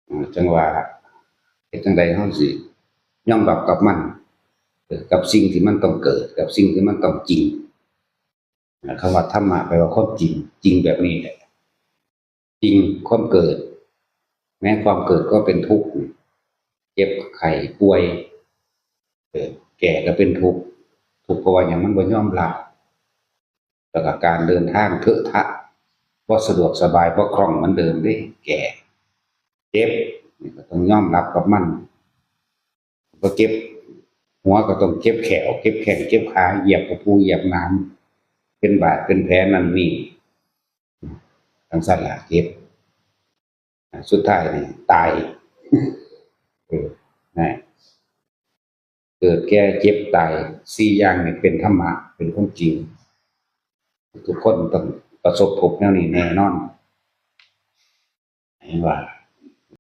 ເອີ ຈັ່ງວ່າເຮັດຈັ່ງໃດເຮົາຊິຍອມຮັບກັບມັນ ເອີ ກັບສິ່ງທີ່ມັນຕ້ອງເກີດ ກັບສິ່ງທີ່ມັນຕ້ອງຈິງ. ເອີ ຄຳວ່າທຳມະແປວ່າຄວາມຈິງ ຈິງແບບນີ້ແຫຼະ ຈິງຄວາມເກີດ ແມ້ນຄວາມເກີດກໍເປັນທຸກ ເຈັບໄຂ້ປ່ວຍ ເອີ ແກ່ກໍເປັນທຸກ ທຸກເພາະວ່າຫຍັງ? ມັນບໍ່ຍອມຮັບ ແລ້ວກໍການເດີນທາງເຖາະທະ ບໍ່ສະດວກສະບາຍ ບໍ່ຄ່ອງເໝືອນເດີມເດ້ ແກ່ ເຈັບ ນີ້ກໍຕ້ອງຍອມຮັບກັບມັນ ບໍ່ເຈັບຫົວກໍຕ້ອງເຈັບແຂ້ວ ເຈັບແຂ້ງ ເຈັບຂາ ຢຽບກະປູ ຢຽບໜາມ ເປັນບາດເປັນແຜນັ້ນນີ້ ຈັ່ງຊັ້ນລະ ເຈັບ ອາ ສຸດທ້າຍນີ້ຕາຍ ເອີ ນະ ເກີດ ແກ່ ເຈັບ ຕາຍ ສີ່ຢ່າງນີ້ເປັນທຳມະ ເປັນຄວາມຈິງ ທຸກຄົນຕ້ອງປະສົບພົບແນວນີ້ແນ່ນອນ ເຫັນວ່າ